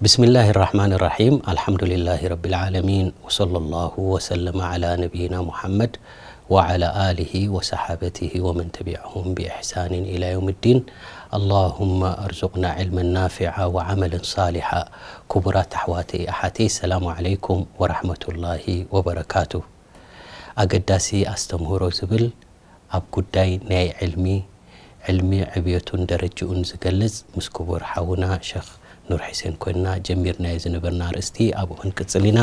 بسم الله الرحمن الرحيم. الحمد لله رب العالمين. وصلى الله وسلم على نبينا محمد وعلى آله وصحابته ومن تبعهم بإحسان إلى يوم الدين. اللهم ارزقنا علما نافعا وعملا صالحا. ክቡራት ኣሕዋተይ ኣሓተይ፣ ሰላሙ ዓለይኩም ወራሕመቱላሂ ወበረካቱ። ኣገዳሲ ኣስተምህሮ ዝብል ኣብ ጉዳይ ናይ ዕልሚ፣ ዕልሚ ዕብየቱን ደረጅኡን ዝገልጽ ምስ ክቡር ሓውና ሸኽ ኑር ሕሴን ኮይንና ጀሚርናዮ ዝነበርና ኣርእስቲ ኣብኡ ክንቅጽል ኢና።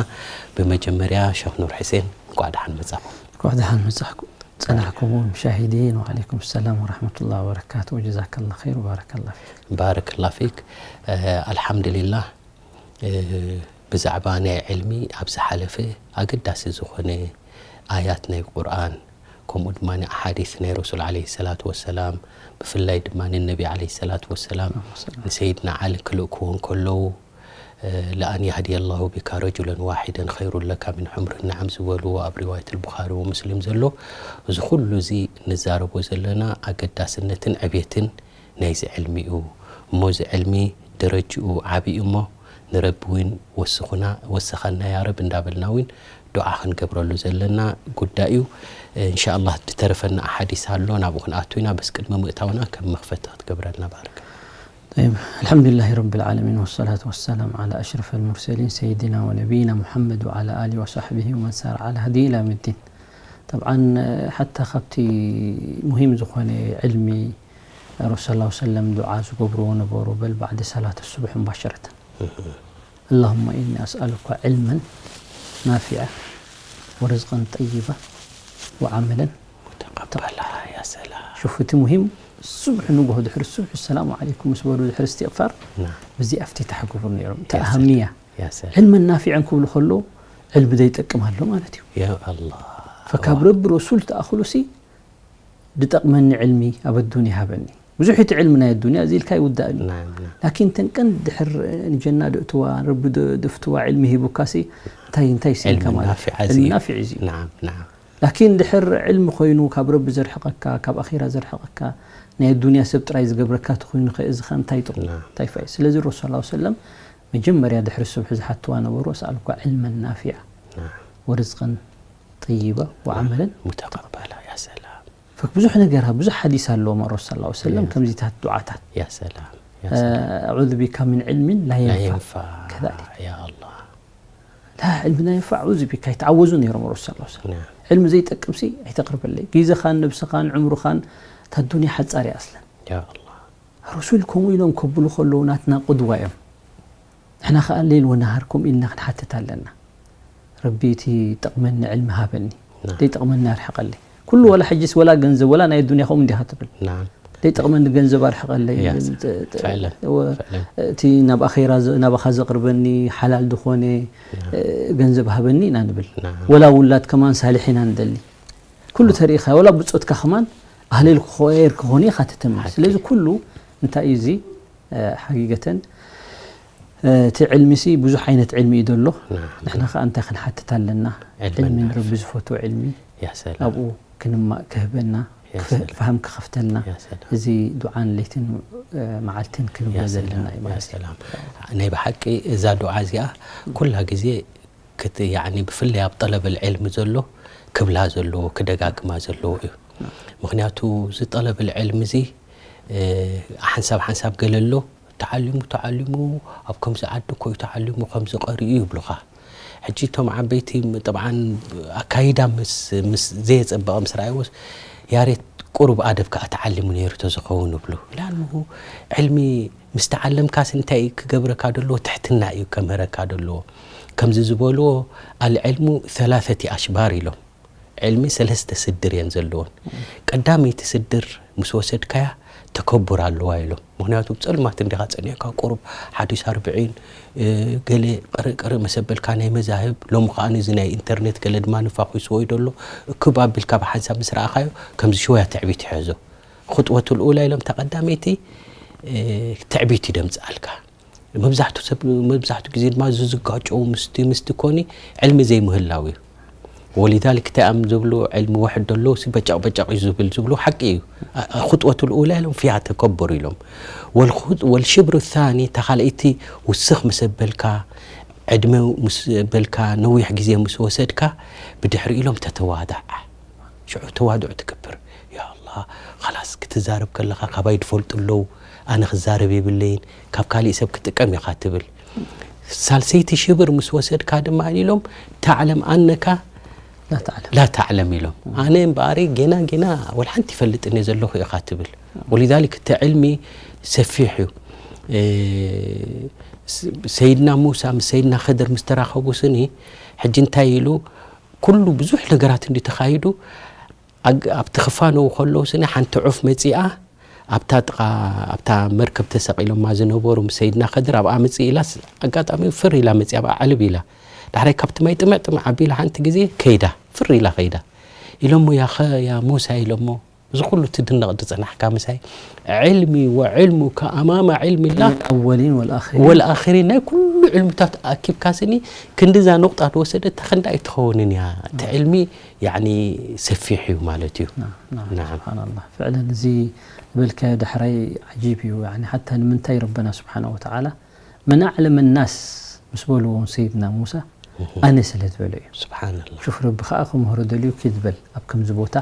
ብመጀመርያ ሸኽ ኑር ሕሴን እንቋዕ ደሓን መጻኹም። እንኳዕ ደሓን መጻኹም። ጸናሕኩም ሙሻሂዲን፣ ወዓለይኩም ሰላም ወራሕመቱላሂ ወበረካቱ። ወጀዛከላ ኸይር፣ ባረከላ ፊክ። ባረከላ ፊክ። ኣልሓምዱሊላህ። ብዛዕባ ናይ ዕልሚ ኣብ ዝሓለፈ ኣገዳሲ ዝኾነ ኣያት ናይ ቁርኣን፣ ከምኡ ድማ ኣሓዲስ ናይ ረሱል ዓለይሂ ሰላቱ ወሰላም፣ ብፍላይ ድማ ንነቢ ዓለይሂ ሰላቱ ወሰላም ንሰይድና ዓሊ ክልእክዎ እንከለዉ፣ ለኣን ያህድየ ላሁ ቢካ ረጁለን ዋሒደን ኸይሩን ለካ ሚን ሑምሪ ነዓም ዝበልዎ ኣብ ሪዋየት ልቡኻሪ ወሙስሊም ዘሎ፣ እዚ ኩሉ እዚ ንዛረቦ ዘለና ኣገዳስነትን ዕብየትን ናይዚ ዕልሚ እዩ። እሞ እዚ ዕልሚ ደረጅኡ ዓቢ እዩ እሞ ንረቢ እውን ወስኹና፣ ወስኸና ያ ረብ እንዳበልና እውን ዱዓ ክንገብረሉ ዘለና ጉዳይ እዩ። እንሻኣላህ ዝተረፈና ኣሓዲስ ኣሎ፣ ናብኡ ክንኣቱ ኢና። በስ ቅድሚ ምእታውና ከም መኽፈቲ ክትገብረልና ባርክ። طيب، الحمد لله رب العالمين، والصلاة والسلام على أشرف المرسلين سيدنا ونبينا محمد وعلى آله وصحبه ومن سار على هديه إلى يوم الدين. طبعا، ሓታ ካብቲ ሙሂም ዝኾነ ዕልሚ ረሱል ሰለላሁ ዐለይሂ ወሰለም ዱዓ ዝገብርዎ ነበሩ፣ በል ባዕደ ሰላት ሱብሒ ሙባሸረተን። اللهم إني أسألك علما نافعا ورزقا طيبا وعملا ሙተቀበላ። ያ ሰላም። ሹፍ፣ እቲ ሙሂም ሱብሒ ንግሆ ድሕሪ ሱብሒ ሰላሙ ዓለይኩም ምስ በሉ ድሕሪ እስትቕፋር ናም። ብዚ ኣፍቲታሕ ክገብሩ ነይሮም። እቲ ያ ሰላም። ኣሃምያ ያ ሰላም። ዕልመን ናፊዐን ክብሉ ከሎ ዕልሚ ዘይጠቅም ኣሎ ማለት እዩ። ያ ኣላህ። ፈካብ ረቢ ረሱል ተኣኽሉ ሲ ድጠቕመኒ ዕልሚ ኣብ ኣዱንያ ሃበኒ። ብዙሕ እቲ ዕልሚ ናይ ኣዱንያ እዚ ኢልካ ይውዳእ እዩ። ናም፣ ናም። ላኪን ተን ቀንዲ ድሕር ንጀና ደእትዋ፣ ረቢ ደ-፣ ደፍትዋ ዕልሚ ሂቡካ ሲ እንታይ፣ እንታይ ሲንካ ዕልሚ ማለት ናፊዕ እዩ። እዚ። ዕልሚ ናፊዕ እዚ። ናም፣ ናም። ላኪን ድሕር ዕልሚ ኮይኑ ካብ ረቢ ዘርሕቐካ፣ ካብ ኣኺራ ዘርሕቐካ፣ ናይ ኣዱንያ ሰብ ጥራይ ዝገብረካ ተኾይኑ ኸ እዚ ኸ እንታይ ጥቕሙ? ናም። እንታይ ፋይዳ? ስለዚ ረሱል ሰለላሁ ዐለይሂ ወሰለም መጀመርያ ድሕሪ ሱብሒ ዝሓትዋ ነበሩ፣ "أسألك علما نافعا ናም። ورزقا طيبا وعملا ሙተቀበላ። ያ ሰላም። ፈክ ብዙሕ ነገር፣ ብዙሕ ሓዲስ ኣለዎም ረሱል ሰለላሁ ዐለይሂ ወሰለም ያ። ከምዚታት ዱዓታት። ያ ሰላም። ያ ሰላም። "أعوذ بك من علم لا لا ينفع." ينفع. كذلك. ያ ኣላህ። ላ ዕልሚ ላ የንፋዕ፣ ኣዑዙ ቢካ፣ ይተዓወዙ ነይሮም ረሱል ሰለላሁ ዐለይሂ ወሰለም። ናም። ዕልሚ ዘይጠቅምሲ ኣይተቕርበለይ። ግዜኻን ነብስኻን ዕምርኻን፣ እታ ዱንያ ሓጻር እያ ኣስለን። ያ ኣላህ። ረሱል ከምኡ ኢሎም ከብሉ ከለዉ ናትና ቁድዋ እዮም። ንሕና ኸኣ ሌል ወነሃር ከምኡ ኢልና ክንሓትት ኣለና። ረቢ እቲ ጠቕመኒ ዕልሚ ሃበኒ፣ ናም። ዘይጠቕመኒ ኣርሕቐለይ። ኩሉ ወላ ሕጅስ ወላ ገንዘብ ወላ ናይ ዱንያ ከምኡ እንዲኻ ትብል። ናም። ዘይጠቕመኒ ገንዘብ ኣርሕቐለይ። ያ፣ ጥ-፣ ጥ-፣ ፈዕለን፣ ወ-፣ ፈዕለን። እቲ ናብ ኣኼራ ዘ-፣ ናባኻ ዘቕርበኒ ሓላል ዝኾነ፣ ናም። እ፣ ገንዘብ ሃበኒ ኢና ንብል። ናም። ወላ ውላድ ከማን ሳልሕ ኢና ንደሊ። ኩሉ ተሪኢኻ፣ ወላ ብጾትካ ከማን ኣህሌል ክኾየር ክኾኑ ኢኻ ትትምነ። ሓቂ። ስለዚ ኩሉ እንታይ እዩ እዚ? እ፣ ሓቂቀተን፣ እ፣ እቲ ዕልሚሲ ብዙሕ ዓይነት ዕልሚ እዩ ዘሎ። ናም። ንሕና ኸኣ እንታይ ክንሓትት ኣለና? ዕልሚ ዕልሚ ናፊዕ። ንረቢ ዝፈትዎ ዕልሚ ያ ሰላም። ኣብኡ ክንማ-፣ ክህበና፣ ያ ክፍ-፣ ሰላም። ፋህም ክኸፍተልና፣ ያ ሰላም። እዚ ዱዓን ለይትን፣ እ፣ መዓልትን ክንብሎ ያ ዘለና ሰላም፣ እዩ ያ ማለት እዩ። ሰላም። ናይ ብሓቂ እዛ ዱዓ እዚኣ ኩላ ግዜ ክት-፣ ያዕኒ ብፍላይ ኣብ ጠለበል ዕልሚ ዘሎ ክብላ ዘለዎ፣ ክደጋግማ ዘለዎ እዩ። ምኽንያቱ እዚ ጠለበል ዕልሚ እዚ፣ እ፣ ሓንሳብ ሓንሳብ ገለ ኣሎ፣ ተዓሊሙ፣ ተዓሊሙ፣ ኣብ ከምዚ ዓዲ እኮ እዩ ተዓሊሙ፣ ከምዚ ቀሪኡ ይብሉኻ። ሕጂ እቶም ዓበይቲ፣ ም-፣ ጠብዓን ኣካይዳ ምስ፣ ምስ ዘየጸበቐ ምስ ረኣይዎስ፣ ያሬት ቁሩብ ኣደብ ከኣ ተዓሊሙ ነይሩ ተዝኸውን ይብሉ። ላንሁ ዕልሚ ምስ ተዓለምካስ እንታይ እዩ ክገብረካ ደለዎ? ትሕትና እዩ ከምህረካ ደለዎ። ከምዚ ዝበልዎ፣ ኣልዕልሙ ሰላሰቲ ኣሽባር ኢሎም። ዕልሚ ሰለስተ ስድር እየን ዘለዎን። ቀዳመይቲ ስድር ምስ ወሰድካያ ተከቡር ኣለዋ ኢሎም። ምኽንያቱ ብጸልማት እንዲኻ ጸኒዕካ ቁሩብ ሓዲስ ኣርብዒን፣ እ፣ ገለ ቅርእ ቅርእ መሰበልካ ናይ መዛህብ፣ ሎሚ ከኣ እዚ ናይ ኢንተርኔት ገለ ድማ ንፋኹስዎ እዩ ደሎ። እክብ ኣቢልካ ብሓንሳብ ምስ ረኣኻዮ ከምዚ ሽወያ ትዕቢት ይሕዞ። ኹጥወቱል ኡላ ኢሎም ተቐዳመይቲ፣ እ፣ ትዕቢት እዩ ደምጽኣልካ። መብዛሕቱ ሰብ፣ መብዛሕቱ ግዜ ድማ እዚ ዝጋጨው ምስቲ፣ ምስቲ ኮኒ ዕልሚ ዘይምህላው እዩ። ወሊዛሊክ እንታይ እዮም ዝብሉ ዕልሚ ዋሕድ ዘለዉ ሲ በጫቕ በጫቕ እዩ ዝብል ዝብሉ ሓቂ እዩ። ኣ- ኣ- ኹጥወቱ ልኡላ ኢሎም ፊያ ተከበሩ ኢሎም። ወልኹጥ- ወልሽብሩ ታኒ እታ ካልኣይቲ ውስኽ ምስ ኣበልካ ዕድመ ምስ በልካ ነዊሕ ግዜ ምስ ወሰድካ ብድሕሪ ኢሎም ተተዋዳዕ ሽዑ ተዋድዑ ትገብር። ያ ኣላ ኻላስ ክትዛረብ ከለኻ ካባይ ድፈልጡ ኣለዉ ኣነ ክዛረብ የብለይን ካብ ካሊእ ሰብ ክጥቀም ኢኻ ትብል። ሳልሰይቲ ሽብር ምስ ወሰድካ ድማ ኢሎም ታዕለም ኣነካ لا تعلم لا تعلم ኢሎም ኣነ እምበኣሪ ጌና ጌና ወላ ሓንቲ ይፈልጥን እየ ዘለኹ ኢኻ ትብል። ወሊዛሊክ እቲ ዕልሚ ሰፊሕ እዩ። ሰይድና ሙሳ ምስ ሰይድና ኸድር ምስ ተራኸቡ ስኒ ሕጂ እንታይ ኢሉ ኩሉ ብዙሕ ነገራት እንዲ ተኻይዱ ኣብቲ ክፋነው ከለዉ ስኒ ሓንቲ ዑፍ መፂኣ ኣብታ ጥቃ ኣብታ መርከብ ተሰቂሎማ ዝነበሩ ምስ ሰይድና ከድር ኣብኣ መፅእ ኢላስ ኣጋጣሚ ፍር ኢላ መፅእ ኣብኣ ዓልብ ኢላ ዳሕራይ ካብቲ ማይ ጥምዕ ጥምዕ ኣቢላ ሓንቲ ግዜ ከይዳ ፍር ኢላ ከይዳ ኢሎሞ ያኸ ያ ሙሳ ኢሎሞ እዚ ኩሉ ትድነቕ ዝፀናሕካ ምሳይ ዕልሚ ወዕልሙካ ኣማማ ዕልሚ ላ الأولين والآخرين ወልኣኺሪን ናይ ኩሉ ዕልምታት ኣኪብካ ስኒ ክንድዛ ነቑጣ ዝወሰደት ክንዳ ኣይትኸውንን እያ እቲ ዕልሚ ያኒ ሰፊሕ እዩ ማለት እዩ نعم نعم نعم. سبحان الله فعلا እዚ በልካዮ ዳሕራይ عجيب እዩ يعني حتى ንምንታይ ربنا سبحانه وتعالى من أعلم الناس ምስ በልዎ سيدنا موسى ኣነ ስለ ዝበሎ እዩ ስብሓንላ شوف رب ከዓ ክምህሮ ደልዩ ኪድ በል ኣብ ከምዚ ቦታ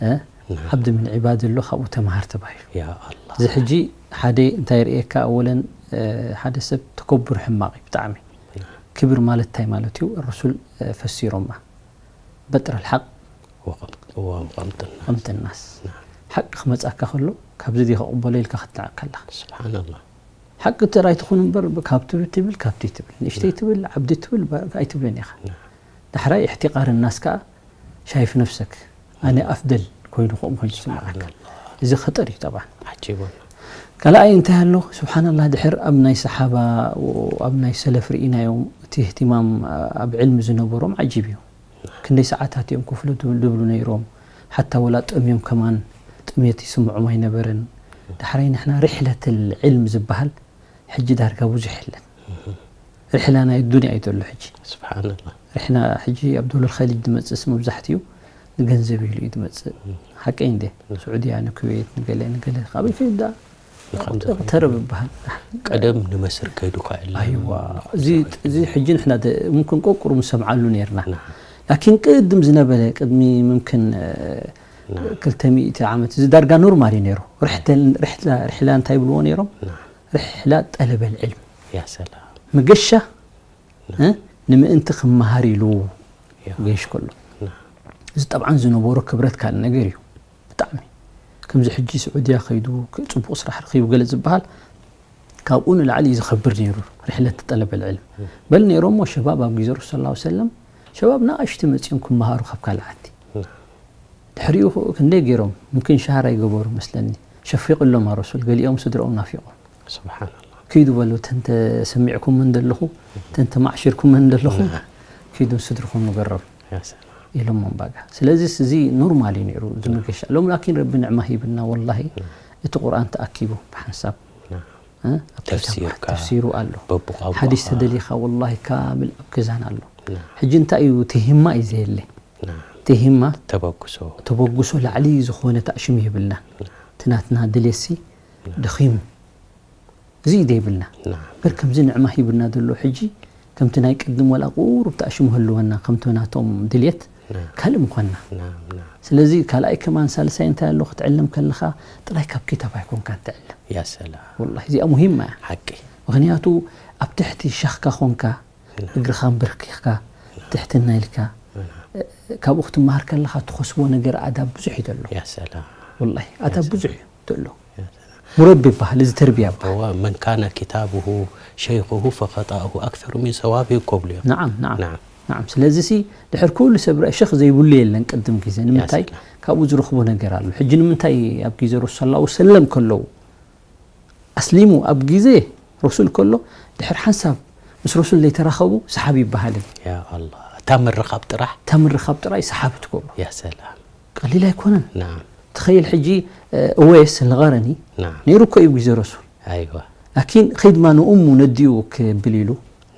እ፣ عبد من عباد ኣሎ ካብኡ ተምሃር ተባሂሉ ያ ኣላ እዚ ሕጂ ሓደ እንታይ ርእየካ ኣወለን እ፣ ሓደ ሰብ ተከብር ሕማቕ እዩ ብጣዕሚ ክብር ማለት እንታይ ማለት እዩ الرسول እ፣ ፈሲሮማ بطر الحق ወቐምጥና غمط الناس ሓቂ ክመጻካ ከሎ ካብዚ ዲ ክቕበሎ ኢልካ ክትንዓቅ ከለኻ ስብሓንላ ሓቂ ጥራይ ትኹን እምበር ካብቲ ትብል ካብቲ ትብል ንእሽተይ ትብል ዓብዲ ትብል ባ- ኣይትብልን ኢኻ ዳሕራይ احتقار الناس ከዓ شايف نفسك ኣነ أفضل ኮይኑ ከምኡ ኮይኑ ትስምዓካ እዚ خطر እዩ طبعا ዓጂቡና ካልኣይ እንታይ ኣሎ ስብሓንላህ ድሕር ኣብ ናይ ሰሓባ ኣብ ናይ ሰለፍ ርኢናዮም እቲ اهتمام ኣብ ዕልሚ ዝነበሮም عجيب እዩ ክንደይ ሰዓታት እዮም ክፍሉ ዝብሉ ነይሮም ሓታ ወላ ጠምዮም ከማን ጥሜት ይስምዖም ኣይነበረን ዳሕራይ ንሕና رحلة العلم ዝበሃል ሕጂ ዳርጋ ብዙሕ የለን رحلة ናይ الدنيا እዩ ዘሎ ሕጂ ስብሓንላ رحلة ሕጂ ኣብ ዶለል ኸሊጅ ዝመፅእስ መብዛሕትኡ ንገንዘብ ኢሉ እዩ ዝመፅእ ሓቀይ እንደ ስዑድያ ንኩዌት ንገለ ንገለ ካበይ ከይዳ ተረብ ይበሃል ቀደም ንመስር ከይዱ ከዕላ ኣይዋ እዚ እዚ ሕጂ ንሕና ደ- ሙምክን ቆቁሩ ንሰምዓሉ ነርና ላኪን ቅድም ዝነበረ ቅድሚ ሙምክን እ፣ ክልተ ሚእቲ ዓመት እዚ ዳርጋ ኖርማል እዩ ነይሩ ርሕተ- ርሕላ ርሕላ እንታይ ይብልዎ ነይሮም ርሕላ ጠለበል ዕልም ያ ሰላም መገሻ እ፣ ንምእንቲ ክመሃር ኢሉ ያ ገይሽ ከሎ እዚ ጠብዓን ዝነበሮ ክብረት ካልእ ነገር እዩ ብጣዕሚ ከምዚ ሕጂ ስዑድያ ከይዱ ክ- ፅቡቅ ስራሕ ረኪቡ ገለ ዝበሃል ካብኡ ንላዕሊ እዩ ዝኸብር ነይሩ ርሕለት ጠለበል ዕልም በል ነይሮሞ ሸባብ ኣብ ግዜ ረሱል ላ ሰለም ሸባብ ንኣሽቲ መፂኦም ክመሃሩ ካብ ካልዓቲ ድሕሪኡ ክኡ ክንደይ ገይሮም ሙምኪን ሻሃር ኣይገበሩ መስለኒ ሸፊቅሎም ረሱል ገሊኦም ስድረኦም ናፊቆም ስብሓንላ ኪዱ በሉ ተንተ ሰሚዕኩምን ዘለኹ ተንተ ማዕሽርኩምን ዘለኹ ኪዱ ስድርኹም ንገሮም ያ ሰላም ኢሎም ባጋ ስለዚ እዚ ኖርማል እዩ ነይሩ ዝምገሻ ሎም ላኪን ረቢ ንዕማ ሂብና ወላሂ እቲ ቁርኣን ተኣኪቡ ብሓንሳብ እ? ኣብ ተፍሲርካ ተፍሲሩ ኣሎ በብቋንቋ ሓዲስ ተደሊኻ ወላሂ ካምል ኣብ ገዛና ኣሎ ሕጂ እንታይ እዩ ትሂማ እዩ ዘየለ ትሂማ ተበግሶ ተበግሶ ላዕሊ ዝኾነ ታእሽም ይብልና ትናትና ድሌሲ ደኺሙ እዚ እዩ ዘይብልና በር ከምዚ ንዕማ ሂብና ዘሎ ሕጂ ከምቲ ናይ ቅድም ወላ ቁሩብ ተኣሽሙ ህልወና ከምቲ ናቶም ድልየት ካልእ ምኳንና ስለዚ ካልኣይ ከማን ሳልሳይ እንታይ ኣሎ ክትዕለም ከለኻ ጥራይ ካብ ኪታብ ኣይኮንካ ትዕለም ያ ሰላም ወላ እዚኣ ሙሂማ እያ ሓቂ ምክንያቱ ኣብ ትሕቲ ሸኽካ ኮንካ እግርኻ ንብርኪኽካ ትሕትና ኢልካ ካብኡ ክትመሃር ከለኻ ትኸስቦ ነገር ኣዳብ ብዙሕ እዩ ዘሎ ያ ሰላም ወላ ኣዳብ ብዙሕ እዩ ዘሎ ሙረቢ ይበሃል እዚ ተርቢያ ይበሃል هو من كان كتابه شيخه فخطأه أكثر من صوابه ክብሉ እዮም نعم نعم نعم نعم ስለዚ ሲ ድሕር ኩሉ ሰብ ርአ ሸኽ ዘይብሉ የለን ቅድም ግዜ ንምንታይ ሰላም። ካብኡ ዝረኽቦ ነገር ኣሎ ሕጂ ንምንታይ ኣብ ግዜ ረሱል ላ ሰለም ከለዉ ኣስሊሙ ኣብ ግዜ ረሱል ከሎ ድሕር ሓንሳብ ምስ ረሱል ዘይተራኸቡ ሰሓቢ ይበሃልን يا الله እታ ምርኻብ ጥራሕ እታ ምርኻብ ጥራይ ሰሓቢ ትገብሮ يا سلام ቀሊል ኣይኮነን نعم ተኸይል ሕጂ እወይስ ልቐረኒ نعم ነይሩ እኮ እዩ ግዜ ረሱል أيوة ላኪን ኺድማ ንእሙ ነዲኡ ክብል ኢሉ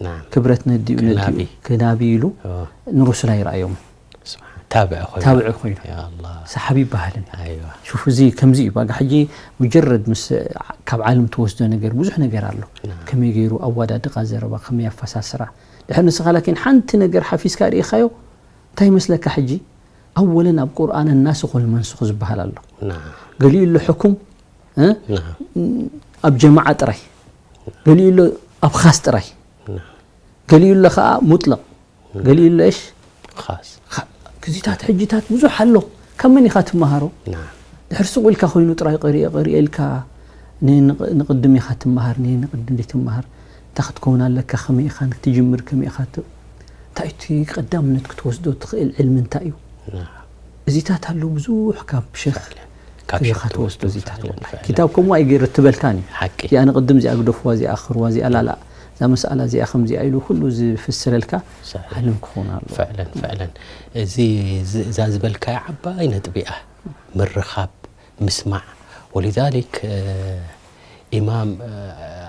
نعم ክብረት ነዲኡ ነዲኡ ክናቢ። ክናቢ ኢሉ أوه. ንረሱል ኣይረኣዮም ታብዕ ኮይኑ። ታብዕ ኮይኑ። ያ ኣላህ። ሰሓቢ ይበሃልን እዩ። ኣይዋ። ሽፉ፣ እዚ ከምዚ እዩ። ባጋ ሕጂ ሙጀረድ ምስ ካብ ዓለም ትወስዶ ነገር ብዙሕ ነገር ኣሎ። ናም። ከመይ ገይሩ ኣዋዳድቃ ዘረባ፣ ከመይ ኣፈሳስራ። ድሕር ንስኻ ላኪን ሓንቲ ነገር ሓፊዝካ ርኢኻዮ፣ እንታይ ይመስለካ ሕጂ? ኣወለን ኣብ ቁርኣን ናስኹ ወልመንሱኽ ዝበሃል ኣሎ። ናም። ገሊኡ ኣሎ ሕኩም፣ እ? ናም። ኣብ ጀማዓ ጥራይ፣ ገሊኡ ኣሎ ኣብ ኻስ ጥራይ፣ ናም። ገሊኡ ኣሎ ከዓ ሙጥለቕ፣ ገሊኡ ኣሎ እሽ ኻስ። ኻ-፣ ግዜታት ሕጂታት ብዙሕ ኣሎ። ካብ መን ኢኻ ትመሃሮ? ናም። ድሕር ስቕ ኢልካ ኮይኑ ጥራይ ቀሪኤ ቀሪኤ ኢልካ ን-፣ ንቕ-፣ ንቕድም ኢኻ ትመሃር፣ ን-፣ ንቕድም ዘይትመሃር እንታይ ክትከውን ኣለካ፣ ከመይ ኢኻ ክትጅምር፣ ከመይ ኢኻ ት-፣ እንታይ እቲ ቀዳምነት ክትወስዶ ትኽእል ዕልሚ እንታይ እዩ? ናም። እዚታት ኣለዉ ብዙሕ ካብ ሸኽ ካብ ከዚኻ ሸኽ ትወስዶ ትወስዶ እዚታት ፍዕለን፣ ወላሂ። ፍዕለን፣ ኪታብ ከምኡ ኣይገይር ትበልካን እዩ። ሓቂ። እዚኣ ንቕድም እዚኣ ግደፍዋ፣ እዚኣ ኣኽርዋ፣ እዚኣ ላላ፣ እዛ መስኣላ እዚኣ ከምዚኣ ኢሉ ኩሉ ዝፍስረልካ ሰሒሕ። ዓለም ክኸውን ኣለዎ። ፍዕለን፣ ፍዕለን። እዚ፣ እዚ፣ እዛ ዝበልካያ ዓባይ ነጥቢ እያ። ምርኻብ፣ ምስማዕ። ወሊዛሊክ፣ እ፣ ኢማም፣ እ፣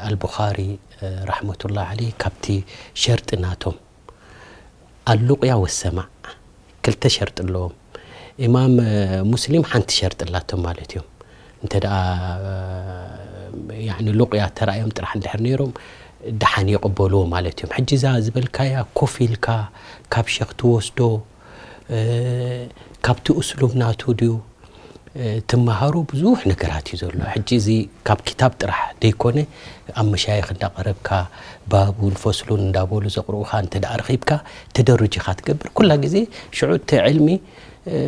ኣልቡኻሪ፣ እ፣ ረሕመቱላህ ዓለይህ ካብቲ ሸርጢ ናቶም ኣሉቅያ ወሰማዕ ክልተ ሸርጢ ኣለዎም። ኢማም፣ እ፣ ሙስሊም ሓንቲ ሸርጢ ኣላቶም ማለት እዮም። እንተ ደኣ፣ እ፣ ያዕኒ ሉቅያ ተራእዮም ጥራሕ እንድሕር ነይሮም ደሓን ይቕበልዎ ማለት እዮም። ሕጂ እዛ ዝበልካያ ኮፍ ኢልካ ካብ ሸኽ ትወስዶ፣ እ፣ ካብቲ እስሉብ ናቱ ድዩ፣ እ፣ ትመሃሮ ብዙሕ ነገራት እዩ ዘሎ። ሕጂ እዚ ካብ ኪታብ ጥራሕ ደይኮነ ኣብ መሻይኽ እንዳቐረብካ ባቡን ፈስሉን እንዳበሉ ዘቕርኡኻ እንተ ደኣ ረኺብካ ተደሩጅ ኢኻ ትገብር። ኩላ ግዜ ሽዑ እቲ ዕልሚ፣ እ፣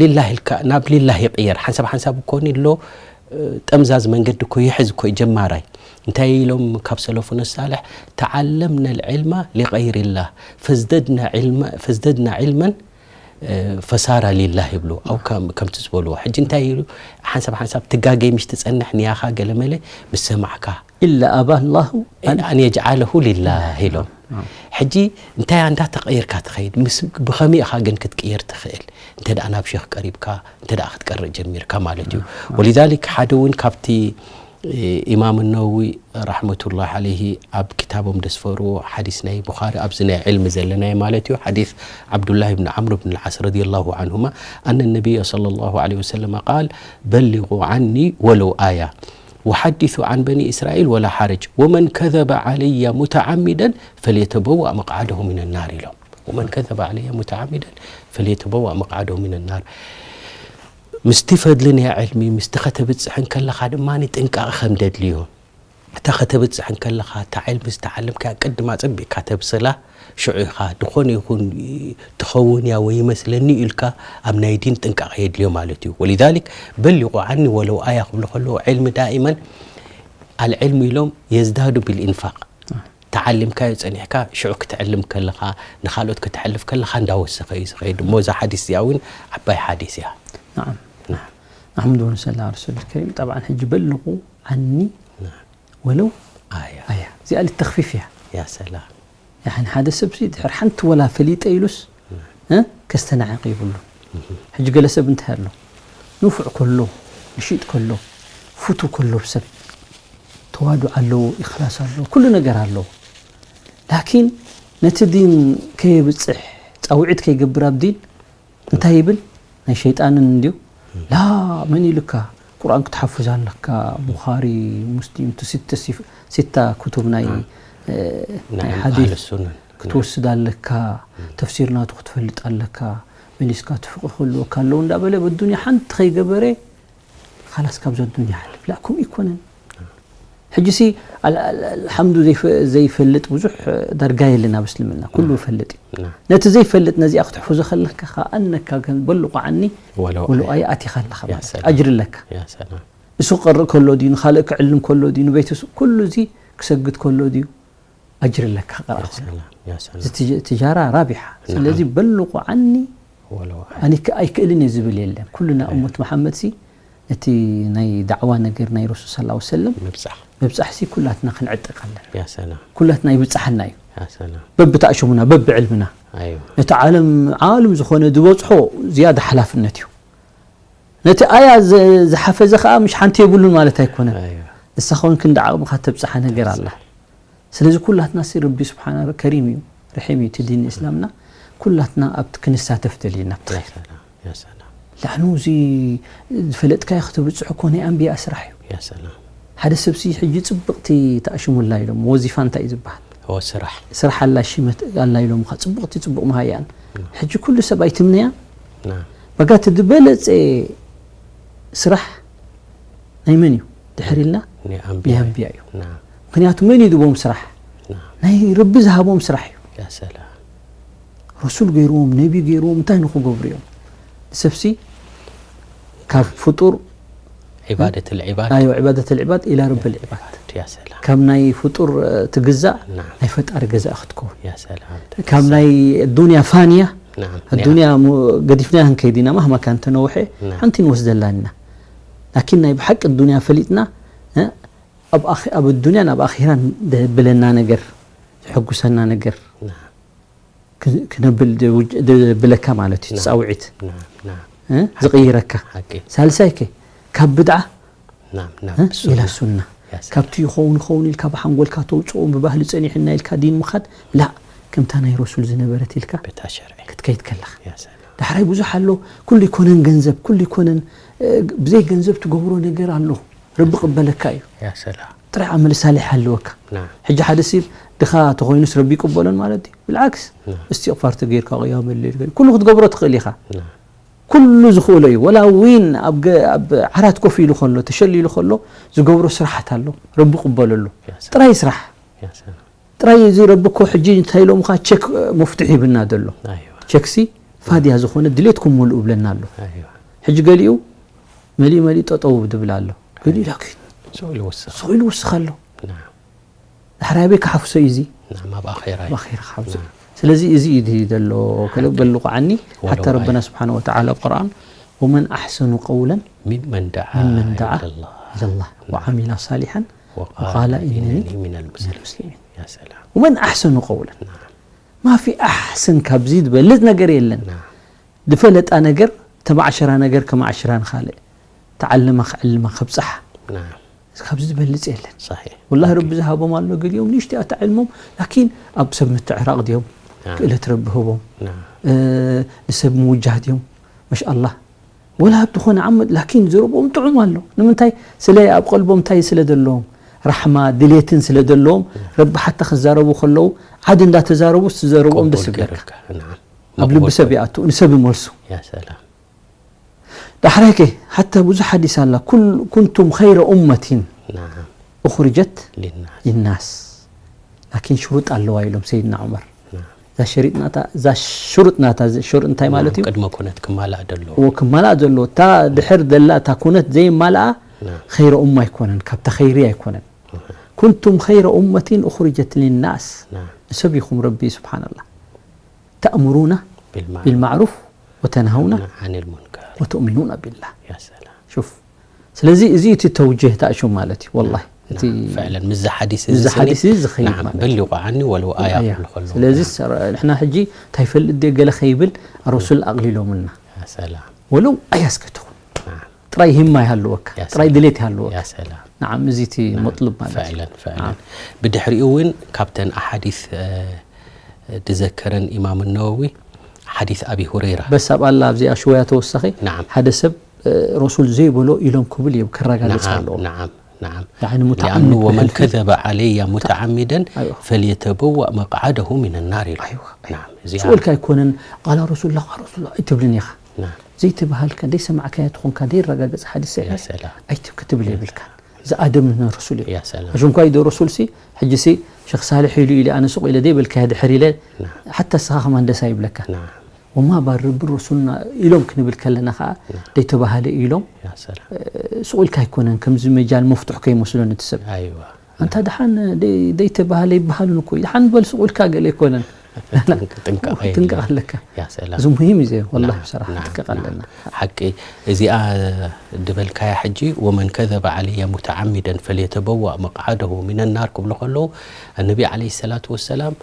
ሊላህ ኢልካ ናብ ሊላህ ይቕየር። ሓንሳብ ሓንሳብ እኮ ኣሎ፣ እ፣ ጠምዛዝ መንገዲ እኮ ይሕዝ እኮ እዩ ጀማራይ። እንታይ ኢሎም ካብ ሰለፉነ ሳልሕ፣ "ተዓለምና ልዕልማ ሊቀይሪላህ፣ ፈዝደድና ዕልማ-፣ ፈዝደድና ዕልመን፣ እ፣ ፈሳራ ሊላህ" ይብሉ። ኣው ከም-፣ ከምቲ ዝበልዎ። ሕጂ እንታይ ኢሉ፣ ሓንሳብ ሓንሳብ ትጋገይ ምሽ ትጸንሕ ንያኻ ገለመለ ምስ ሰማዕካ። ኢላ ኣባ ኣላሁ ኣን የጅዓለሁ ሊላህ ኢሎም። ሕጂ እንታይ ኣንዳ ተቐይርካ ትኸይድ፣ ምስ ብኸመይ ኢኻ ግን ክትቅየር ትኽእል? እንተ ደኣ ናብ ሸኽ ቀሪብካ፣ እንተ ደኣ ክትቀርእ ጀሚርካ ማለት እዩ። ወሊዛሊክ ሓደ እውን ካብቲ፣ እ፣ ኢማም ነወዊ ረሕመቱላህ ዓለይሂ ኣብ ክታቦም ደስፈርዎ ሓዲስ ናይ ቡኻሪ ኣብዚ ናይ ዕልሚ ዘለናዮ ማለት እዩ። ሓዲስ ዓብዱላህ ብን ዓምር ብን ልዓስ ረዲየላሁ ዓንሁማ ኣነ ነቢይ ሰለላሁ ዓለይሂ ወሰለም ቃል በሊጉ ዓኒ ወለው ኣያ ወሓዲሱ ዓን በኒ እስራኤል ወላ ሓረጅ ወመን ከዘበ ዓለየ ሙተዓሚደን ፈልየተበዋእ መቕዓደሁ ሚን ናር ኢሎም። ወመን ከዘበ ዓለየ ሙተዓሚደን ፈልየተበዋእ መቕዓደሁ ሚን ናር። ምስቲ ፈድሊ ናይ ዕልሚ ምስቲ ከተብጽሕ እንከለኻ ድማ ጥንቃቐ ከም ደድልዮ። እታ ከተብጽሕ እንከለኻ እታ ዕልሚ ዝተዓለምካያ ቅድማ ጸቢቕካ ተብስላ ሽዑ ኢኻ ድኾነ ይኹን ትኸውን እያ ወይ ይመስለኒ ኢልካ ኣብ ናይ ዲን ጥንቃቐ የድልዮ ማለት እዩ። ወሊዛሊክ በሊቁ ዓኒ ወለው ኣያ ክብሉ ከለዉ ዕልሚ ዳኢመን ኣልዕልሙ ኢሎም የዝዳዱ ቢልኢንፋቅ። ተዓሊምካዮ ጸኒሕካ ሽዑ ክትዕልም ከለኻ ንኻልኦት ከተሕልፍ ከለኻ እንዳወሰኸ እዩ ዝኸይድ። እሞ እዛ ሓዲስ እዚኣ እውን ዓባይ ሓዲስ እያ። نعم نعم نحمده ونصلي على رسول الكريم طبعا ሕጂ በልቁ ዓኒ نعم. ወለው ኣያ ኣያ እዚኣ ልተኽፊፍ እያ ያ ሰላም ያኒ ሓደ ሰብሲ ድሕር ሓንቲ ወላ ፈሊጠ ኢሉስ እ? ከስተናዕቕ ይብሉ ሕጂ ገለ ሰብ እንታይ ኣሎ ንፉዕ ከሎ ንሽጥ ከሎ ፍቱ ከሎ ሰብ ተዋዱዕ ኣለዎ ኢኽላስ ኣለዎ ኩሉ ነገር ኣለዎ ላኪን ነቲ ዲን ከየብፅሕ ፃውዒት ከይገብር ኣብ ዲን እንታይ ይብል ናይ ሸይጣንን እንድዩ ላ መን ኢሉካ ቁርኣን ክትሓፍዝ ኣለካ ቡኻሪ ሙስሊም እቲ ሲተ ሲፍ- ሲታ ክቱብ ናይ እ፣ ናይ ናይ ሓዲስ ኣህል ሱነን ክትወስድ ኣለካ ተፍሲር ናቱ ክትፈልጥ ኣለካ መሊስካ ትፍቂ ክህልወካ ኣለዉ እንዳበለ በዱንያ ሓንቲ ከይገበረ ካላስ ካብዛ ዱንያ ሓልፍ ላ ከምኡ ይኮነን ሕጂ ሲ ኣል- ኣል- ኣልሓምዱ ዘይፈ- ዘይፈልጥ ብዙሕ ዳርጋ የለን ኣብ እስልምና ኩሉ ይፈልጥ እዩ ና ነቲ ዘይፈልጥ ነዚኣ ክትሕፉዞ ከለካ ከኣነካ ከም በልቑ ዓኒ ወለው ወሉ ኣያ ኣያ ኣቲኻ ኣለኻ ያ ማለት እዩ ሰላም። ኣጅሪ ኣለካ ያ ሰላም እሱ ክቀርእ ከሎ ድዩ ንካልእ ክዕልም ከሎ ድዩ ንቤተሰብ ኩሉ እዚ ክሰግድ ከሎ ድዩ ኣጅሪ ኣለካ ክቀርእ ያ ከሎ ሰላም ያ ሰላም እዚ ትጅ- ትጃራ ራቢሓ ስለዚ በልቑ ዓኒ ወለው ኣያ ኣነ ከ- ኣይክእልን እየ ዝብል የለን ኩልና እሞት መሓመድ ሲ እቲ ናይ ዳዕዋ ነገር ናይ ረሱል ስ ሰለም ምብጻሕ ምብጻሕ ሲ ኩላትና ክንዕጥቅ ኣለና ያ ሰላም ኩላትና ይብጻሓና እዩ ያ ሰላም በብታእሸሙና በብዕልምና ኣዩ ነቲ ዓለም ዓለም ዝኾነ ዝበጽሖ ዝያዳ ሓላፍነት እዩ ነቲ ኣያ ዝ- ዝሓፈዘ ከዓ ምሽ ሓንቲ የብሉን ማለት ኣይኮነን ኣዩ ንሳ ኸውን ክንዲ ዓቕምኻ ተብፅሓ ነገር ኣላ ስለዚ ኩላትና ሲ ረቢ ስብሓና ከሪም እዩ ርሒም እዩ እቲ ዲን እስላምና ኩላትና ኣብቲ ክንሳተፍ ደሊና ኣብቲ ያ ኸይር። ሰላም ያ ሰላም ላዕኑ እዚ ዝፈለጥካዮ ከተብጽሑ እኮ ናይ ኣንብያ ስራሕ እዩ። ያ ሰላም ሓደ ሰብሲ ሕጂ ጽብቕቲ ተኣሽሙላ ኢሎም፣ ወዚፋ እንታይ እዩ ዝበሃል? ኦ ስራሕ ስራሕ ኣላ ሽመት ኣላ ኢሎምኻ፣ ጽብቕቲ ጽቡቕ መሃያን። ሕጂ ኩሉ ሰብ ኣይትምነያ። ናም በጋ እቲ ዝበለጸ ስራሕ ናይ መን እዩ? ድሕር ኢልና ናይ ናይ ኣንብያ ኣንብያ እዩ። ናም ምክንያቱ መን እዩ ዝቦም ስራሕ? ናም ናይ ረቢ ዝሃቦም ስራሕ እዩ። ያ ሰላም ረሱል ገይርዎም፣ ነቢ ገይርዎም፣ እንታይ ንክገብሩ እዮም? ንሰብሲ ካብ ፍጡር ዒባደት ልዒባድ ኣዮ ዕባደት ልዕባድ ኢላ ረቢ ልዕባድ ያ ሰላም ካብ ናይ ፍጡር እ፣ ትግዛእ ናም ናይ ፈጣሪ ገዛእ ክትከውን ያ ሰላም ካብ ናይ ዱንያ ፋንያ ናም ኣዱንያ ሙ- ገዲፍና ክንከይድ ኢና። ማህማ ካን ተነውሐ ናም ሓንቲ ንወስደላ ኢና። ላኪን ናይ ብሓቂ ኣዱንያ ፈሊጥና እ፣ ኣብ ኣኺ- ኣብ ኣዱንያን ኣብ ኣኺራን ዘብለና ነገር፣ ዘሐጉሰና ነገር ናም ክ- ክነብል ድ- ውጅ- ድብለካ ማለት እዩ። ናም ፃውዒት ናም ናም እ፣ ዝቕይረካ። ሓቂ ሳልሳይ ከ ካብ ብድዓ ናም ናም እ፣ ብሱና ኢላ ሱና ያ ሰላም ካብቲ ይኸውን ይኸውን ኢልካ ብሓንጎልካ ተውፅኦ ብባህሊ ፀኒሕና ኢልካ ዲን ምኻድ ላ ከምታ ናይ ረሱል ዝነበረት ኢልካ በታ ሸርዒ ክትከይድ ከለኻ ያ ሰላም ዳሕራይ ብዙሕ ኣሎ። ኩሉ ይኮነን ገንዘብ ኩሉ ይኮነን እ፣ ብዘይ ገንዘብ ትገብሮ ነገር ኣሎ። ረቢ ቅበለካ እዩ። ያ ሰላም ጥራይ ዓመል ሳሊሕ ኣለወካ። ናም ሕጂ ሓደ ሲብ ድኻ ተኾይኑስ ረቢ ይቅበሎን ማለት እዩ? ብልዓክስ ናም እስትቕፋር ተገይርካ ቅያመ ሌል ገይር ኩሉ ክትገብሮ ትኽእል ኢኻ። ናም ኩሉ ዝኽእሎ እዩ። ወላ ዊን ኣብ ገ- ኣብ ዓራት ኮፍ ኢሉ ከሎ ተሸሊሉ ከሎ ዝገብሮ ስራሓት ኣሎ። ረቢ ቅበለሉ። ያ ሰላም ጥራይ ስራሕ ያ ሰላም ጥራይ እዚ ረቢ እኮ ሕጂ እንታይ ኢሎምኻ ቸክ እ፣ መፍትሒ ይብና ዘሎ ኣይዋ ቸክሲ ፋድያ ዝኾነ ድሌትኩም ሙሉእ ብለና ኣሎ። ኣይዋ ሕጂ ገሊኡ መሊኡ መሊኡ ጠጠው ድብል ኣሎ። ገሊኡ ላኪን ስቕ ኢሉ ወስኽ ስቕ ኢሉ ውስኽ ኣሎ። ናም ድሕራይ ኣበይ ክሓፍሶ እዩ እዚ? ናም ኣብ ኣኼራ እዩ ኣብ ኣኼራ ክሓፍሶ። ስለዚ እዚ እዩ ዘሎ። ከለ በልቑዓኒ ወለው ሓታ ረበና ኣያ። ስብሓነ ወተዓላ ኣብ ቁርኣን ወመን ኣሕሰኑ ቀውለን ሚመን ደዓ ሚመን ደዓ ኢለላህ ኢለላህ ወዓሚላ ሳሊሓን ወቃለ ወቃለ ኢነኒ ኢነኒ ሚነል ሙስሊሚን ሙስሊሚን። ያ ሰላም ወመን ኣሕሰኑ ቀውለን ናም ማፊ ኣሕሰን ካብዚ ዝበልጥ ነገር የለን። ናም ዝፈለጣ ነገር ተማዕሸራ ነገር ከማዕሽራ ንኻልእ ተዓልማ ክዕልማ ከብፅሓ ናም ካብዚ ዝበልፅ የለን። صحيح ወላሂ ረቢ ዝሃቦም ኣሎ ገሊኦም ንእሽተይ ኣታ ዕልሞም ላኪን ኣብ ሰብ ምትዕራቕ ድዮም ናም ክእለት ረቢ ህቦም ናም እ፣ ንሰብ ምውጃህ ድዮም ማሻኣላህ ወላ ኣብ ዝኾነ ዓመት ላኪን ዘረብኦም ጥዑም ኣሎ። ንምንታይ ስለ ኣብ ቀልቦም እንታይ ስለ ዘለዎም ራሕማ ድሌትን ስለ ዘለዎም ረቢ ሓታ ክዛረቡ ከለዉ ዓዲ እንዳተዛረቡ ዝዘረብኦም ደስ ቅቡል ይብለካ። ገይርካ ናም ኣብ ልቢ መቕቡል ሰብ ይኣቱ ንሰብ ይመልሱ። ያ ሰላም ዳሕራይ ከ ሓታ ብዙሕ ሓዲስ ኣላ ኩል- ኩንቱም ኸይረ ኡመቲን ናም ኡኽርጀት ሊናስ ሊናስ ላኪን ሽሩጥ ኣለዋ ኢሎም ሰይድና ዑመር። ናም እዛ ሸሪጥናታ እዛ ሽሩጥ ናታ እዚ ሽሩጥ እንታይ ማለት እዩ? ቅድመ ኩነት ክማላእ ደለዎ እዎ ክማላእ ዘለዎ እታ ድሕር ደላ እታ ኩነት ዘይማልኣ ናም ኸይረ ኡማ ኣይኮነን ካብታ ኸይሪ ኣይኮነን። ኩንቱም ኸይረ ኡመቲን ኡኽርጀት ሊናስ ናም ንሰብ ኢኹም ረቢ ስብሓንላ ተእምሩና ቢልማዕሩፍ ቢልማዕሩፍ ወተንሃውና ዓኒል ሙንከር ወትእሚኑና ቢላህ። ያ ሰላም ሹፍ ስለዚ እዚ እቲ ተውጅህ ታእሹ ማለት እዩ ወላሂ እቲ ፍዕለን ምዚ ሓዲስ ምዚ እዚ ስኒ ሓዲስ እዚ ዝኸይድ ናም ማለት እዩ። በሊቑ ዓኒ ወለው ኣያ ኣያ። ክብሉ ከለዉ ስለዚ ሰረ- ንሕና ሕጂ እንታይ ፈልጥ ድዮ ገለ ከይብል ረሱል ኣቕሊሎምልና ያ ሰላም ወለው ኣያ እስከ ትኹን ናም ጥራይ ሂማ ይሃልወካ ያ ጥራይ ሰላም። ድሌት ይሃልወካ ያ ሰላም ንዓም እዚ እቲ መጥሉብ ማለት እዩ። ፍዕለን ፍዕለን ብድሕሪኡ እውን ካብተን ኣሓዲስ እ፣ ድዘከረን ኢማም ነወዊ ሓዲስ ኣቢ ሁረይራ በስ ኣብ ኣላ ኣብዚኣ ሽወያ ተወሳኺ ናም ሓደ ሰብ እ፣ ረሱል ዘይበሎ ኢሎም ክብል እዮም ከረጋግጽ ናዓም ኣለዎም። ናዓም ናዓም ያዕኒ ሙተዓሚድ ሊኣኑ ወመን ብሕልፊ- ከዘበ ዓለያ ሙተዓሚደን ኣይዋ። ፈልየተበዋእ መቅዓደሁ ሚን ናር ኢሉ ኣይዋ። ናም እዚኣ ስኡልካ ኣይኮነን ቃላ ረሱላ ቃል ረሱላ ኣይትብልን ኢኻ ናም ዘይተባሃልካ ደይሰማዕካያ ትኾንካ ደይረጋገጽ ሓዲስ ያ ሰሒሕ ሰላም ኣይትብ ክትብል የብልካ። ዝኣደም ንረሱል እዩ ያ ሰላም ኣሽንኳይ ዶ ረሱል ሲ ሕጂ ሲ ሸኽ ሳልሕ ኢሉ ኢለ ኣነ ሱቕ ኢለ ደይበልካያ ድሕር ኢለ ሓታ ስኻ ከማን ደስ ኣይብለካ ናም ወማ ባር ረቢ ረሱልና ኢሎም ክንብል ከለና ከዓ ደይተባሃለ ኢሎም ያ ሰላም ሱቕ ኢልካ ኣይኮነን ከምዚ መጃል መፍቱሕ ከይመስሎ ነቲ ሰብ ኣይዋ ኣንታ ደሓን ደይ- ደይተባሃለ ይበሃሉን እኮ እዩ። ደሓን በል ሱቕ ኢልካ ገለ ኣይኮነን ጥንቃቐ ትንቀቕ ኣለካ ያ ሰላም እዚ ሙሂም እዩ ዘ ወላ ናም፣ ብሰራሕ ናም፣ ትንቀቕ ናም። ኣለና ሓቂ እዚኣ ድበልካያ ሕጂ ወመን ከዘበ ዓለየ ሙተዓሚደን ፈልየተበዋእ መቅዓደሁ ሚነ ናር ክብሉ ከለዉ ነቢ ዓለይሂ ሰላቱ ወሰላም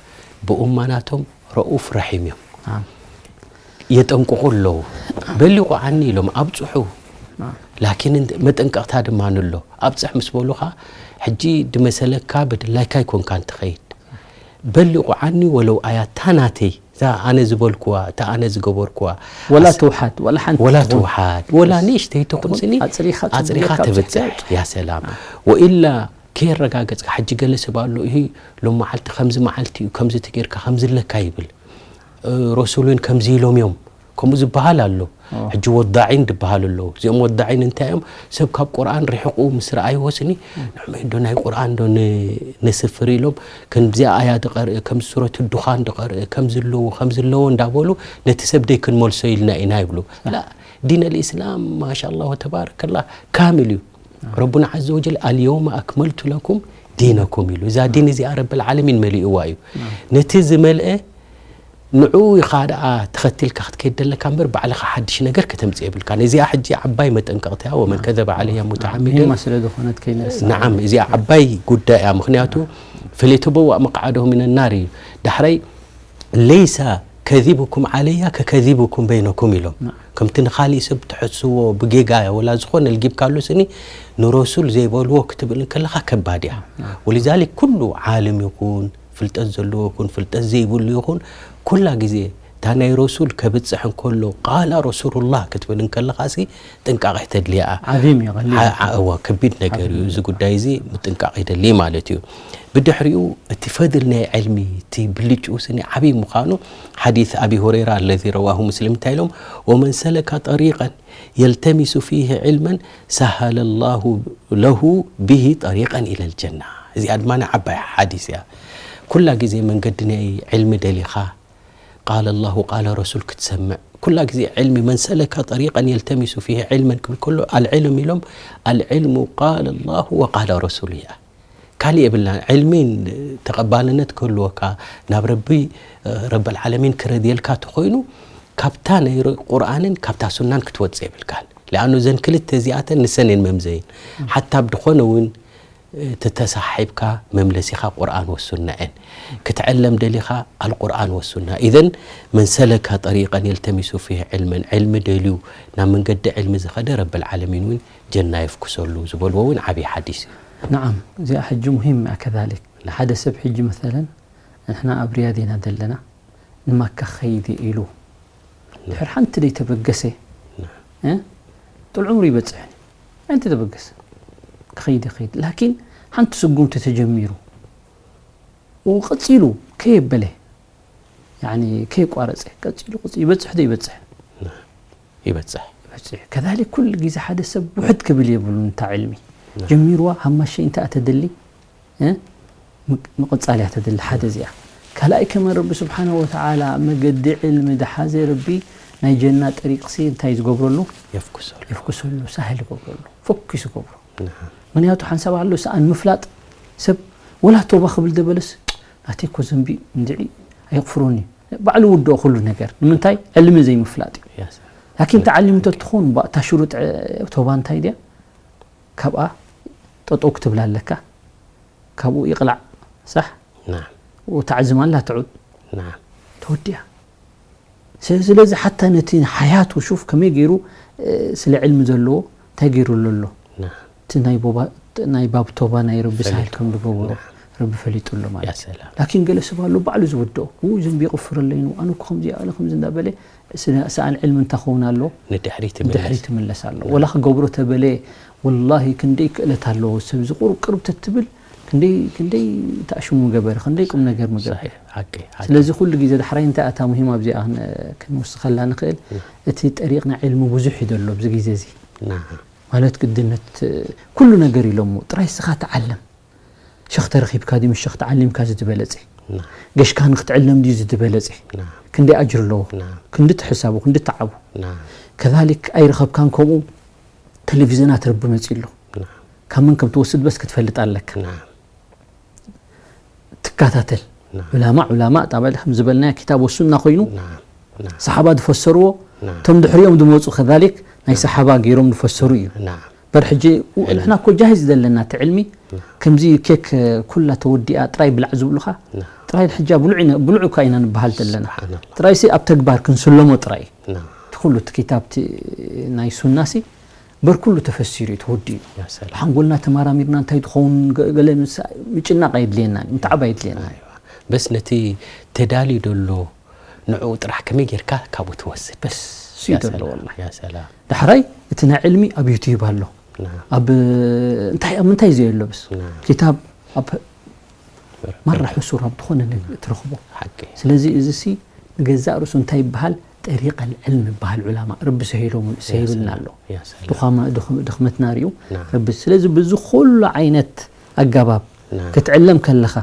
ብኡማናቶም ረኡፍ ረሒም እዮም ናም። የጠንቅቑ ኣለዉ በሊቑ ዓኒ ኢሎም ኣብፅሑ ናም። ላኪን እንት- መጠንቀቕታ ድማ ንሎ ኣብፅሕ ምስ በሉኻ ሕጂ ድመሰለካ ብድላይካ ይኮንካ እንትኸይድ በሊቑ ዓኒ ወለው ኣያታ ናተይ እታ ኣነ ዝበልኩዋ፣ እታ ኣነ ዝገበርኩዋ፣ ወላ ኣስ- ትውሓድ፣ ወላ ሓንቲ ወላ ትኹን። ትውሓድ፣ ወላ በስ። ንእሽተይ ትኹን ትኹን ስኒ ኣጽሪኻ ኣጽሪኻ ጽቡቕ ተብጽሕ። ጌርካ ያ ሰላም። ወኢላ ከየረጋገጽካ፣ ሕጂ ገለ ሰብ ኣሎ፣ ይህ ሎም መዓልቲ ከምዚ መዓልቲ እዩ፣ ከምዚ ትጌርካ፣ ከምዚ ኣለካ ይብል። እ፣ ረሱል እውን ከምዚ ኢሎም እዮም፣ ከምኡ ዝበሃል ኣሎ። ኦ። ሕጂ ወዳዒን ድበሃሉ ኣለዉ። እዚኦም ወዳዒን እንታይ እዮም? ሰብ ካብ ቁርኣን ርሕቑ ምስ ረኣይዎ ስኒ፣ ንዕመይ ዶ ናይ ቁርኣን ዶ ን-፣ ነስፍር ኢሎም፣ ከምዚኣ ኣያ ድቐርእ፣ ከምዚ ሱረት ዱኻን ድቐርእ፣ ከምዚ ኣለዎ፣ ከምዚ ኣለዎ እንዳበሉ ነቲ ሰብ ደይ ክንመልሶ ኢልና ኢና ይብሉ። ላ፣ ዲን ኣልኢስላም ማሻ ኣላህ ወተባረከላ ካሚል እዩ። ረቡና ዓዘ ወጀል ኣልየውመ ኣክመልቱ ለኩም ዲነኩም ኢሉ። እዛ ዲን እዚኣ ረብል ዓለሚን መሊእዋ እዩ። ነቲ ዝመልአ ንዕኡ ኢኻ ደኣ ተኸቲልካ ክትከይድ ደለካ እምበር ባዕልኻ ሓድሽ ነገር ከተምጽእ የብልካን። እዚኣ ሕጂ ዓባይ መጠንቀቕቲ እያ። ወመን ከዘበ ዓለያ ሙተዓሚደን ሙሂማ ስለ ዝኾነት ከይንርሳ። ነዓም፣ እዚኣ ዓባይ ጉዳይ እያ። ምኽንያቱ ፈሊየተበዋእ መቅዓደሁ ሚነ ናር እዩ። ዳሕራይ ለይሰ ከዚቡኩም ዓለያ ከከዚቡኩም በይነኩም ኢሎም። ከምቲ ንኻሊእ ሰብ ትሕስዎ ብጌጋ ወላ ዝኾነ ልጊብካሉ ስኒ ንረሱል ዘይበልዎ ክትብል እንከለኻ ከባድ እያ። ወሊዛሊክ ኩሉ ዓልም ይኹን ፍልጠት ዘለዎ ይኹን ፍልጠት ዘይብሉ ይኹን ኩላ ግዜ እታ ናይ ረሱል ከብጽሕ እንከሎ ቃላ ረሱሉላህ ክትብል እንከለኻ ሲ ጥንቃቄ ተድልያ። ዓዚም እዩ፣ ቀሊል ዓ- ዓ- እዋ፣ ከቢድ ነገር እዩ። እዚ ጉዳይ እዚ ምጥንቃቕ ይደሊ ማለት እዩ። ብድሕሪኡ እቲ ፈድል ናይ ዕልሚ፣ እቲ ብልጭኡ ስኒ ዓብዪ ምዃኑ ሓዲስ ኣቢ ሁረይራ ኣለዚ ረዋሁ ሙስሊም እንታይ ኢሎም? "ወመን ሰለካ ጠሪቀን የልተሚሱ ፊሂ ዕልመን ሰሃለ ላሁ ለሁ ቢሂ ጠሪቀን ኢለል ጀና።" እዚኣ ድማ ናይ ዓባይ ሓዲስ እያ። ኩላ ግዜ መንገዲ ናይ ዕልሚ ደሊኻ ቃለ ላሁ ቃለ ረሱል ክትሰምዕ ኩላ ግዜ ዕልሚ መን ሰለከ ጠሪቀን የልተሚሱ ፊሂ ዕልመን ክብል ከሎ ኣልዕልም ኢሎም ኣልዕልሙ ቃለ ላሁ ወቃለ ረሱል እያ። ካሊእ የብልና። ዕልሚ ተቐባልነት ክህልወካ ናብ ረቢ ረበል ዓለሚን ክረድየልካ ተኾይኑ ካብታ ናይ ር- ቁርኣንን ካብታ ሱናን ክትወፅእ የብልካን። ለኣኑ ዘን ክልተ እዚኣተን ንሰን እየን መምዘይን። ሓታ ብድኾነ እውን ተተሳሒብካ መምለሲኻ ቁርኣን ወሱና እየን። ክትዕለም ደሊኻ ኣልቁርኣን ወሱና። ኢዘን መን ሰለካ ጠሪቀን የልተሚሱ ፊህ ዕልመን፣ ዕልሚ ደልዩ ናብ መንገዲ ዕልሚ ዝኸደ ረብል ዓለሚን እውን ጀና የፍኩሰሉ ዝበልዎ እውን ዓብዪ ሓዲስ እዩ። ነዓም፣ እዚኣ ሕጂ ሙሂም እያ። ከዛሊክ ንሓደ ሰብ ሕጂ መሰለን ንሕና ኣብ ሪያድ ኢና ዘለና፣ ንማካ ኸይዲ ኢሉ ድሕር ሓንቲ ደይ ተበገሰ እ? ጥል ዕምሩ ይበፅሕ ሓንቲ ተበገሰ ክኸይድ ይኸይድ ላኪን ሓንቲ ስጉምቲ ተጀሚሩ ቀፂሉ ከየበለ ያኒ ከየቋረፀ ቀፂሉ ቀፂሉ ይበፅሕ ዶ ይበፅሕ ይበፅሕ። ይበፅሕ ከዛሊክ ኩሉ ግዜ ሓደ ሰብ ውሕድ ክብል የብሉን እታ ዕልሚ ጀሚርዋ ሃማሸይ እንታይ እያ ተድሊ እ? ምቅ- ምቕፃል እያ ተድሊ ሓደ እዚኣ ካልኣይ ከመን ረቢ ስብሓንሁ ወተዓላ መገዲ ዕልሚ ድሓዘ ረቢ ናይ ጀና ጠሪቅሲ እንታይ ዝገብረሉ የፍኩሰሉ። የፍኩሰሉ ሳህል ይገብረሉ ፈኪሱ ይገብሮ ንዓ። ምክንያቱ ሓንሳብ ኣሎ ሰኣን ምፍላጥ ሰብ ወላ ቶባ ክብል ደበለስ ናተይ ኮ ዘንቢ እንድዒ ኣየቕፍሮኒ ባዕሉ ውድኦ ኩሉ ነገር ንምንታይ ዕልሚ ዘይምፍላጥ እዩ ያስ። ላኪን ተዓሊም ተትኾን እታ ሽሩጥ እ፣ ቶባ እንታይ ድያ ካብኣ ጠጠው ክትብል ኣለካ ካብኡ ይቕላዕ ሳሕ ንዓ። ታዕዝም ኣላ ትዑድ ንዓ። ተወዲያ ስለ- ስለዚ ሓታ ነቲ ሓያቱ ሹፍ ከመይ ገይሩ እ፣ ስለ ዕልሚ ዘለዎ እንታይ ገይሩ ኣሎ ኣሎ ንዓ። እቲ ናይ ቦባ- ናይ ባብ ቶባ ናይ ረቢ ሳህል ከም ዝገበሮ ረቢ ፈሊጡ ኣሎ ማለት እዩ ያሰላም። ላኪን ገለ ሰብ ኣሎ ባዕሉ ዝውድኦ ው ዘንቢ ይቕፍረለይኑ ኣነ እኮ ከምዚ ኣለ ከምዚ እንዳበለ ስለ- ሰኣን ዕልሚ እንታይ ኸውን ኣሎ ንድሕሪት ድሕሪ ምለስ። ትምለስ ኣሎ ወላ ክገብሮ ተበለ ወላሂ ክንደይ ክእለት ኣለዎ ሰብ ዝቁርብ ቅርብ ተትብል ክንደይ ክንደይ ተኣሽሙ ገበረ ክንደይ ቁም ነገር ምገበረ ሓቂ፣ ሓቂ። ስለዚ ኩሉ ግዜ ዳሕራይ እንታይ ኣታ ሙሂም ኣብዚኣ ክን- ክንውስኸላ ንኽእል እቲ ጠሪቕ ናይ ዕልሚ ብዙሕ እዩ ዘሎ ኣብዚ ግዜ እዚ ንዓ። ማለት ግድነት ኩሉ ነገር ኢሎሞ ጥራይ ስኻ ተዓለም ሸኽ ተረኺብካ ድዩ ምስ ሸኽ ተዓሊምካ ዝትበለጸ ንዓ። ገሽካ ንክትዕለም ድዩ ዝትበለጸ ንዓ። ክንደይ ኣጅር ኣለዎ ንዓ። ክንዲ ትሕሳቡ ክንዲ ተዓቡ ንዓ። ከዛሊክ ኣይረኸብካን ከምኡ ቴሌቪዝናት ረቢ መጺ ኣሎ ንዓ። ካብ መን ከም ትወስድ በስ ክትፈልጥ ኣለካ ንዓ። ትከታተል ንዓ። ዑላማ ዑላማ ጣበል ከም ዝበልናዮ ኪታብ ወሱና ኮይኑ ንዓ። ንዓ። ሰሓባ ዝፈሰርዎ ንዓ። እቶም ድሕሪኦም ዝመፁ ከዛሊክ ናይ ሰሓባ ገይሮም ዝፈሰሩ እዩ ንዓ። በር ሕጂ ንሕና እኮ ጃሂዝ ዘለና እቲ ዕልሚ ከምዚ ኬክ ኩላ ተወዲኣ ጥራይ ብላዕ ዝብሉኻ ጥራይ ሕጃ ብሉዕ ኢና- ብሉዕ እኳ ኢና ንበሃል ዘለና ስብሓንላ። ጥራይ ሲ ኣብ ተግባር ክንስለሞ ጥራይ ንዓ። እቲ ኩሉ እቲ ኪታብ እቲ ናይ ሱና ሲ በር ኩሉ ተፈሲሩ እዩ ተወዲኡ ያ ሰላም። ሓንጎልና ተማራሚርና እንታይ ትኸውን ገ- ገለ ምስ- ምጭናቕ ኣየድልየና ምትዓብ ኣየድልየና በስ ነቲ ተዳልዩ ደሎ ንዕኡ ጥራሕ ከመይ ጌርካ ካብኡ ትወስድ። በስ እሱ እዩ ዘሎ ወላሂ። ያ ሰላም። ዳሕራይ እቲ ናይ ዕልሚ ኣብ ዩቲዩብ ኣሎ። ናም። ኣብ እንታይ ኣብ ምንታይ እዩ ዘሎ? በስ ናም። ኪታብ ኣብ ማራ ሕሱር ኣብ ዝኾነ ነገር ትረኽቦ። ሓቂ። ስለዚ እዚ ሲ ንገዛእ ርእሱ እንታይ ይበሃል? ጠሪቀል ዕልም ይበሃል። ዑላማ ረቢ ሰሂሎምሉ ሰሂብልና ኣሎ። ያ ሰላም። ድኻማ ድኽ- ድኽመትና ሪኡ ናም። ረቢ። ስለዚ ብዚ ኩሉ ዓይነት ኣገባብ ናም። ክትዕለም ከለኻ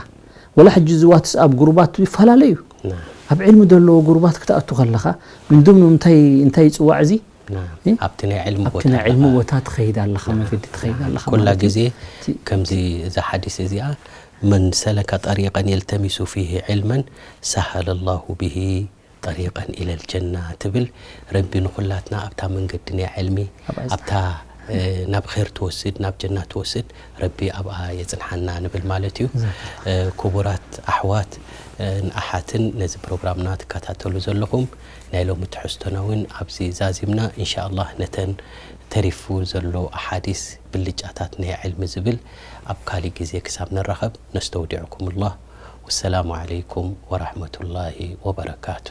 ወላ ሕጂ እዚ ዋትስኣፕ ግሩባት ይፈላለዩ። ናም። ኣብ ዕልሚ ዘለዎ ግሩባት ክትኣቱ ከለኻ ምንድም እንታይ እንታይ ይፅዋዕ እዚ ናም። እ? ኣብቲ ናይ ዕልሚ ኣብቲ ቦታ ናይ ዕልሚ ኣለኻ። ቦታ ትኸይድ ኣለኻ መገዲ ትኸይድ ኣለኻ ኩላ ማለት እዩ። ግዜ እቲ- ከምዚ እዛ ሓዲስ እዚኣ መን ሰለከ ጠሪቀን የልተሚሱ ፊሂ ዕልመን ሰሃለ ላሁ ቢሂ ጠሪቀን ኢለል ጀና ትብል። ረቢ ንኹላትና ኣብታ መንገዲ ናይ ዕልሚ ኣብኣ ኣብታ እ፣ ናብ ኸይር ትወስድ ናብ ጀና ትወስድ ረቢ ኣብኣ የፅንሓና ንብል ማለት እዩ። እ፣ ክቡራት ኣሕዋት እ፣ ንኣሓትን ነዚ ፕሮግራምና ትከታተሉ ዘለኹም ናይ ሎሚ ትሕዝቶና እውን ኣብዚ ዛዚምና። እንሻ ኣላህ ነተን ተሪፉ ዘሎ ኣሓዲስ ብልጫታት ናይ ዕልሚ ዝብል ኣብ ካሊእ ግዜ ክሳብ ንራኸብ ነስተውዲዕኩም ኣላህ። ወሰላሙ ዓለይኩም ወራሕመቱላሂ ወበረካቱ።